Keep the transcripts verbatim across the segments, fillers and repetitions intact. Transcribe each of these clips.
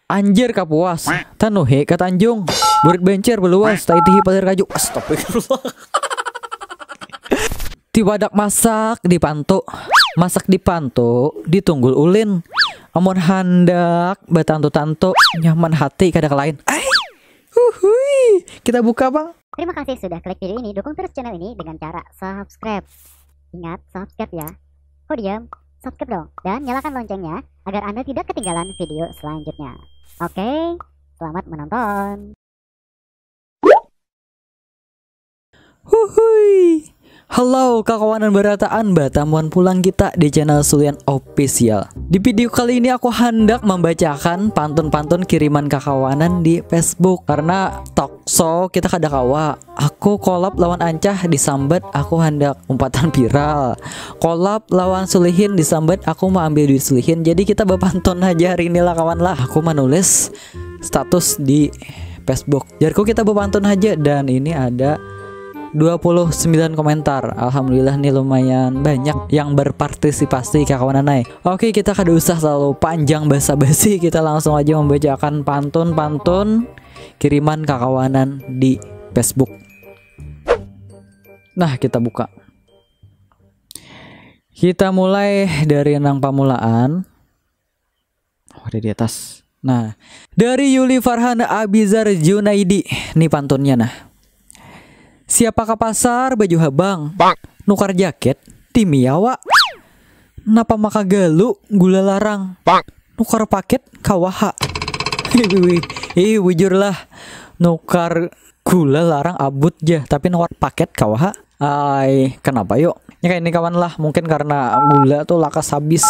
Anjir Kapuas, tanuhi ka Tanjung. Burit Bencir beluas, taitihi palir kaju. Astagfirullah. Tiwadak masak di pantu, masak di pantu, ditunggul ulin. Amun handak batantu-tantu, nyaman hati kada kalain. Ai, huhui, kita buka bang. Terima kasih sudah klik video ini. Dukung terus channel ini dengan cara subscribe. Ingat, subscribe ya. Kok diam? Subscribe dong. Dan nyalakan loncengnya agar Anda tidak ketinggalan video selanjutnya. Oke, selamat menonton. Huhui. Halo kakawanan barataan, batamuan pulang kita di channel Sulian Official. Di video kali ini aku handak membacakan pantun-pantun kiriman kakawanan di Facebook karena tokso kita kada kawa. Aku kolab lawan Ancah disambat aku handak umpatan viral. Kolab lawan Sulihin disambat aku mau ambil duit Sulihin. Jadi kita bapantun aja hari ini lah kawan lah. Aku menulis status di Facebook. Jarku kita bapantun aja dan ini ada dua puluh sembilan komentar. Alhamdulillah nih lumayan banyak yang berpartisipasi kakawanan ai. Oke, kita kada usah terlalu panjang basa-basi, kita langsung aja membacakan pantun-pantun kiriman kakawanan di Facebook. Nah, kita buka. Kita mulai dari nang pamulaan. Oh, ada di atas. Nah, dari Yuli Farhan Abizar Junaidi. Nih pantunnya nah. Siapa ka pasar baju habang? Nukar jaket di Miyawa. Napa maka galu gula larang? Nukar paket kawaha. Ih, bujur lah. Nukar gula larang abut ja, tapi nukar paket kawaha. Ai, kenapa yuk? Ya kayak ini kawan lah, mungkin karena gula tuh lakas habis.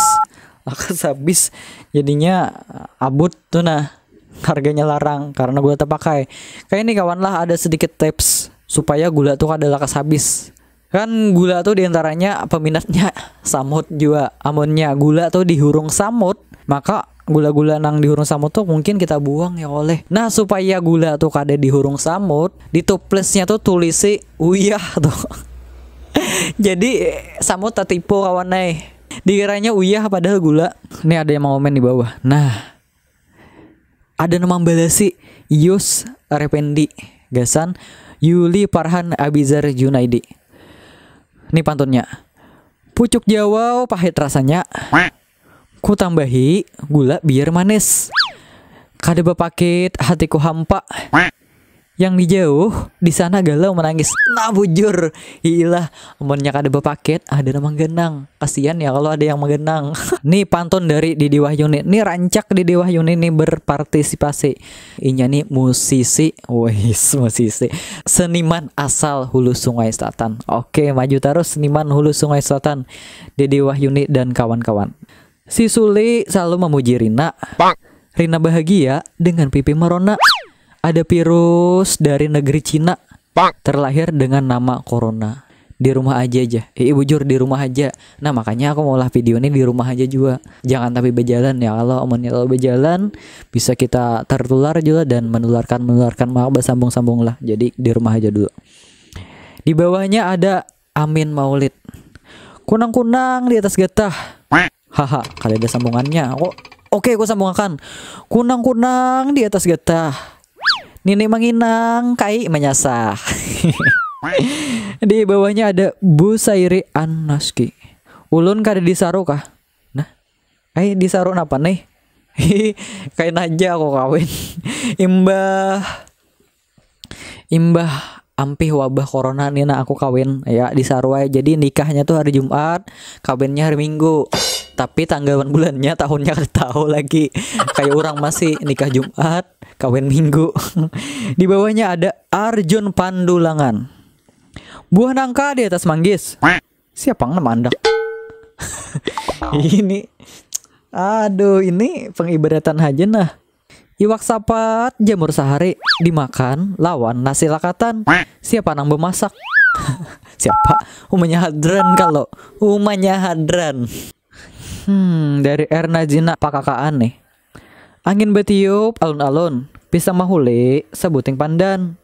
Lakas habis. Jadinya abut tuh nah. Harganya larang karena gula terpakai. Kayak ini kawan lah, ada sedikit tips supaya gula tuh kada lakas habis. Kan gula tuh diantaranya peminatnya samut jua. Amunnya gula tuh dihurung samut, maka gula-gula nang dihurung samut tuh mungkin kita buang ya oleh. Nah, supaya gula tuh kada dihurung samut, di tuplesnya tuh tulisi uyah tuh. Jadi samut tatipu kawan ai. Dikiranya uyah padahal gula. Ini ada yang mau komen di bawah. Nah, ada nama balasi Yus Rependi gasan Yuli Farhan Abizar Junaidi. Ini pantunnya. Pucuk jawau pahit rasanya. Ku tambahi gula biar manis. Kada bapakit hatiku hampa. Yang di jauh di sana galau menangis. Nah, bujur. Ilah, amunnya kada bapakit ada nang mangganang. Kasian ya kalau ada yang mangganang. Nih pantun dari Didi Wahyuni. Nih rancak Didi Wahyuni nih berpartisipasi. Inya nih musisi, wis musisi. Seniman asal Hulu Sungai Selatan. Oke, maju terus seniman Hulu Sungai Selatan. Didi Wahyuni dan kawan-kawan. Si Suli selalu memuji Rina. Rina bahagia dengan pipi merona. Ada virus dari negeri Cina terlahir dengan nama Corona. Di rumah aja aja. Ih, bujur di rumah aja. Nah, makanya aku maulah video ini di rumah aja juga. Jangan tapi berjalan ya. Kalau amunnya kalau berjalan bisa kita tertular juga dan menularkan menularkan, maka bersambung-sambung lah. Jadi di rumah aja dulu. Di bawahnya ada Amin Maulid. Kunang-kunang di atas getah. Haha, kada ada sambungannya. Aku, oke, aku sambungakan. Kunang-kunang di atas getah. Nini manginang kai manyasah. Di bawahnya ada Bu Sairi An Naski. Ulun kada disaru kah? Nah, ai disaru napa nih? Kain aja aku kawin. Imbah imbah ampih wabah corona nih nah aku kawin ya di Sarwai. Jadi nikahnya tuh hari Jumat, kawinnya hari Minggu. Tapi tanggalan bulannya tahunnya kada tahu lagi. Kayak orang masih nikah Jumat, kawin Minggu. Di bawahnya ada Arjun Pandulangan. Buah nangka di atas manggis. Siapa yang nama andak? Ini, aduh, ini pengibaratan aja nah. Iwak sapat jamur sehari dimakan lawan nasi lakatan. Siapa nang bemasak? Siapa? Umanya Hadran kalau. Umanya Hadran. Hmm, dari Erna Zina pakakaan nih. Angin betiup alun-alun, pisang mahuli sabuting pandan.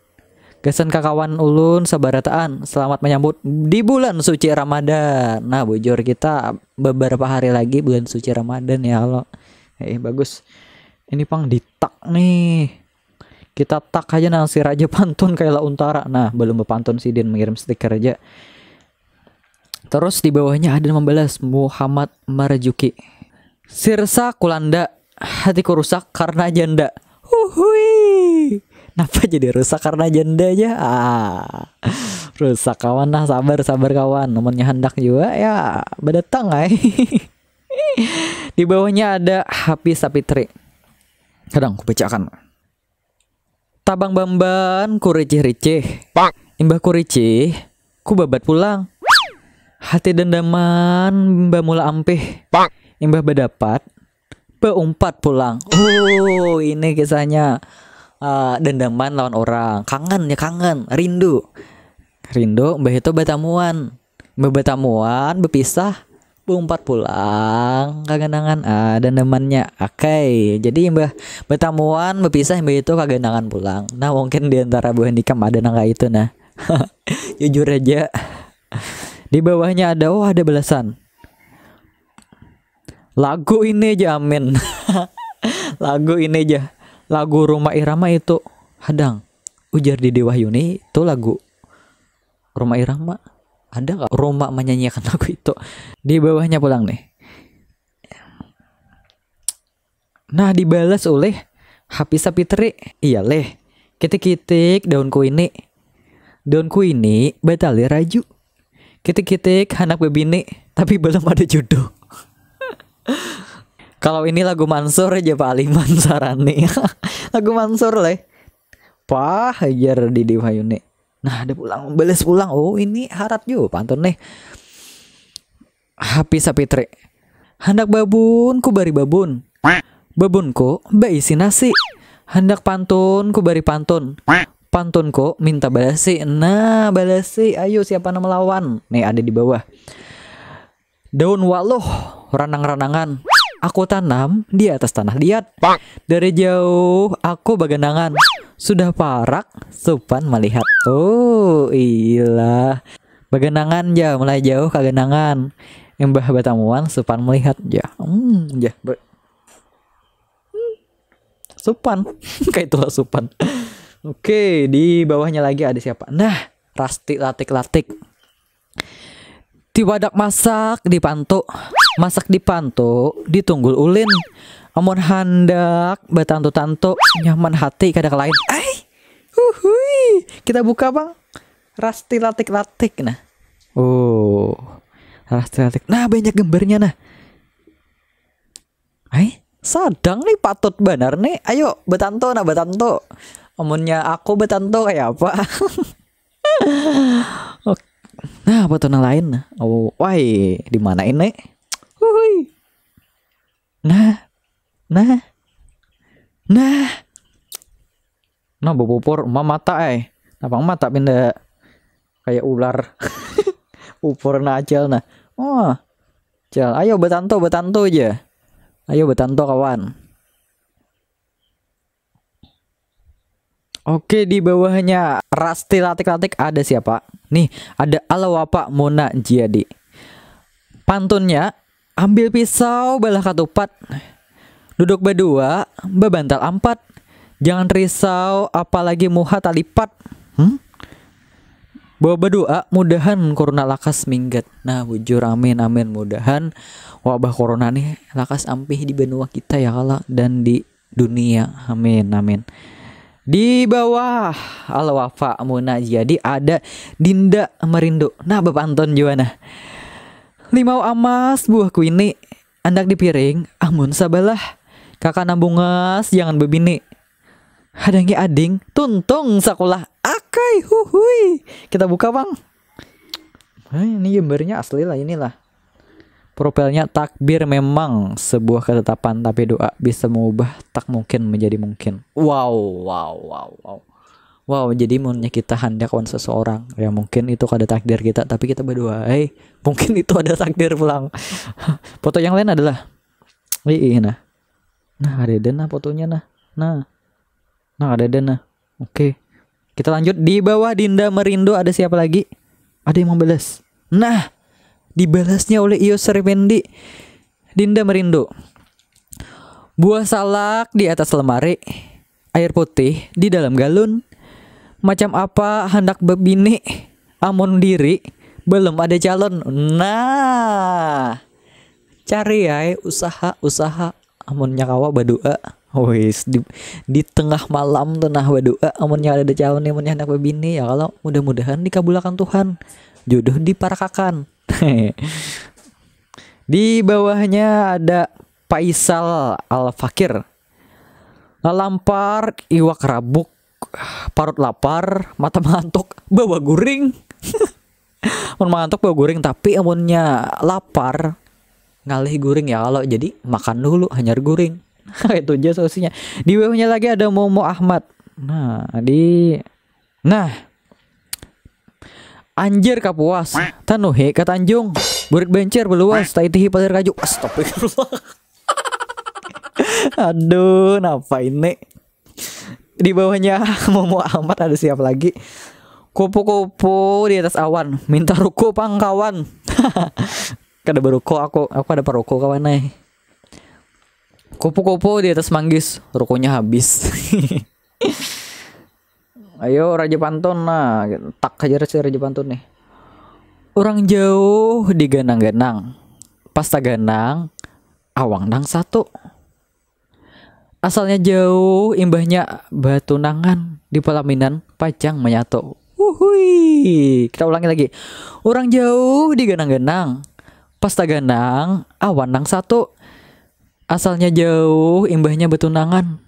Gasan kakawan ulun sabarataan, selamat menyambut di bulan suci Ramadan. Nah, bujur kita beberapa hari lagi bulan suci Ramadan ya Allah. Eh, bagus. Ini pang ditak nih. Kita tak aja nang si Raja Pantun kayak Launtara. Nah, belum bepantun sidin, mengirim stiker aja. Terus di bawahnya ada membalas Muhammad Marjuki. Sirsa kulanda, hatiku rusak karena janda. Huhui. Napa jadi rusak karena janda aja? Ah. Rusak kawan lah, sabar sabar kawan. Nomornya hendak juga ya berdatang ay. Di bawahnya ada Happy Sapitri. Kadang kubacakan. Tabang bamban ku ricih-ricih. Imbah ku ricih, ku babat pulang. Hati dendaman bamula ampih. Imbah badapat, beumpat pulang. Oh, ini kisahnya uh, dendaman lawan orang. Kangen ya kangen, rindu. Rindu, mbah itu batamuan. Mbah batamuan, bepisah, beumpat pulang kaganangan ah, dan temannya. Oke, jadi mbah batamuan, bepisah, mbah itu kaganangan pulang. Nah, mungkin di antara buah nikam ada nang kayak itu nah. Jujur aja. Di bawahnya ada, oh, ada belasan. Lagu ini aja amin. Lagu ini aja. Lagu Rumah Irama itu hadang. Ujar di Dewa Yuni itu lagu Rumah Irama. Ada nggak Roma menyanyikan lagu itu? Di bawahnya pulang nih. Nah, dibalas oleh Happy Sapitri. Iya leh. Kitik-kitik daunku ini. Daunku ini batali raju. Kitik-kitik anak bebini tapi belum ada jodoh. Kalau ini lagu Mansur aja Pak Aliman Sarani. Lagu Mansur leh. Pah ajar di Dewa Yuni. Nah, ada pulang membalas pulang. Oh, ini harat juga pantun nih. Happy Sapitri. Handak babun ku bari babun. Babunku baisi nasi. Handak pantun ku bari pantun. Pantunku minta balasi. Nah, balasi. Ayo siapa nama lawan? Nih ada di bawah. Daun waluh ranang-ranangan. Aku tanam di atas tanah liat. Dari jauh aku baganangan. Sudah parak supan melihat. Oh, ilah. Baganangan ja, mulai jauh kaganangan. Imbah batamuan supan melihat ja. Hmm, ja. Ber- hmm. Supan. Kayak itulah supan. Oke, di bawahnya lagi ada siapa? Nah, Rasti Latik-Latik. Tiwadak masak di pantu. Masak di pantu ditunggul ulin. Amun handak batantu-tantu nyaman hati kada kalain. Ai, huhui. Kita buka bang. Rasti Latik-Latik nah. Oh, Rasti Latik. Nah, banyak gambarnya nah. Ai, sadang nih patut banar nih. Ayo batantu nah, batantu. Amunnya aku batantu kayak apa? Nah, apa tuh nang lain? Oh, wai, di mana ini? Hui. Nah. Nah. Nah. Nah, bepupur mamata ai. Nah, pang mata pindah kayak ular. Pupur nah acil nah. Oh. Cil, ayo batantu, batantu aja. Ayo batantu kawan. Oke, di bawahnya Rasti Latik-Latik ada siapa? Nih, ada Alawapa Muna Jiadi. Pantunnya, ambil pisau balah katupat. Duduk badua, babantal ampat. Jangan risau, apalagi muha talipat. Hmm? Bawa berdoa mudahan corona lakas minggat. Nah, bujur amin amin, mudahan wabah corona nih lakas ampih di benua kita ya kala dan di dunia. Amin amin. Di bawah Al Wafa Muna jadi ada Dinda Merindu. Nah, bepantun juga nah. Limau amas buah kuini, andak dipiring amun sabalah. Kakana bungas jangan bebini. Hadangi ading tuntung sakulah. Akai huhui. Kita buka bang. Hei, ini gambarnya asli lah inilah. Profilnya takdir memang sebuah ketetapan tapi doa bisa mengubah tak mungkin menjadi mungkin. Wow, wow, wow, wow. Wow, jadi munnya kita handak wan seseorang ya mungkin itu kada takdir kita tapi kita berdoa, eh mungkin itu ada takdir pulang. Foto yang lain adalah, ih nah, nah ada nah fotonya nah, nah, nah ada nah. Oke, kita lanjut. Di bawah Dinda Merindu ada siapa lagi? Ada yang membalas. Nah, dibalasnya oleh Iyo Sripendi. Dinda Merindu. Buah salak di atas lemari, air putih di dalam galun. Macam apa handak bebini, amun diri belum ada calon. Nah, cari ai usaha, usaha. Amunnya kawa, badua. Wis, di, di tengah malam tu nah badua, amunnya ada calon nih, amunnya handak bebini ya, kalau mudah-mudahan dikabulakan Tuhan, jodoh diparakakan. Di bawahnya ada Faisal Al Fakir. Lalampar, iwak rabuk, parut lapar, mata mangantuk, bawa guring. Mun mangantuk bawa guring, tapi amunnya lapar ngalih guring ya, kalau jadi makan dulu hanyar guring. Itu aja solusinya. Di bawahnya lagi ada Momo Ahmad. Nah, di nah, anjir kapuas, tanuhi ka Tanjung, burit bencer beluas, taitihi palir kaju. Astagfirullah. Aduh, napa ini? Di bawahnya Momo Ahmad ada siapa lagi? Kupu-kupu di atas awan, minta ruko pang kawan. Kada beruko aku, aku kada paruko kawan ai. Kupu-kupu di atas manggis, rukonya habis. Ayo Raja Pantun, nah, tak aja si Raja Pantun nih. Orang jauh diganang-ganang, pas taganang awang nang satu. Asalnya jauh, imbahnya batunangan, di palaminan pacang manyatu. Wuhui. Kita ulangi lagi. Orang jauh diganang-ganang, pas taganang awan nang satu. Asalnya jauh, imbahnya batunangan,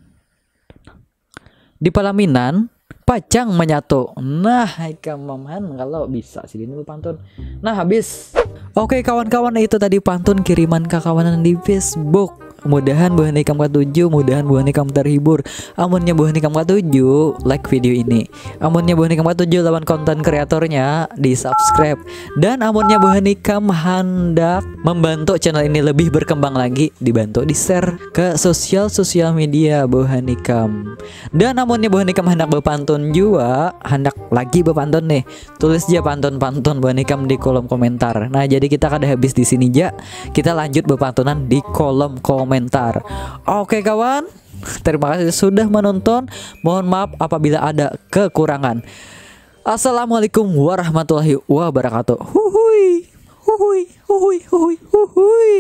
di palaminan pacang manyatu. Nah, ikam Mamhan kalau bisa sidin bepantun. Nah, habis. Oke kawan-kawan, itu tadi pantun kiriman kakawanan di Facebook. Mudahan buhan ikam katuju, mudahan buhan ikam terhibur. Amunnya buhan ikam katuju, like video ini. Amunnya buhan ikam katuju lawan konten kreatornya, di subscribe. Dan amunnya buhan ikam handak membantu channel ini lebih berkembang lagi, dibantu di share ke sosial sosial media buhan ikam. Dan amunnya buhan ikam handak bepantun jua, handak lagi bepantun nih, tulis ja pantun-pantun buhan ikam di kolom komentar. Nah, jadi kita kada habis di sini ja, kita lanjut bepantunan di kolom komentar. Oke kawan, terima kasih sudah menonton. Mohon maaf apabila ada kekurangan. Assalamualaikum warahmatullahi wabarakatuh. Huhui, huhui, huhui, huhui, huhui.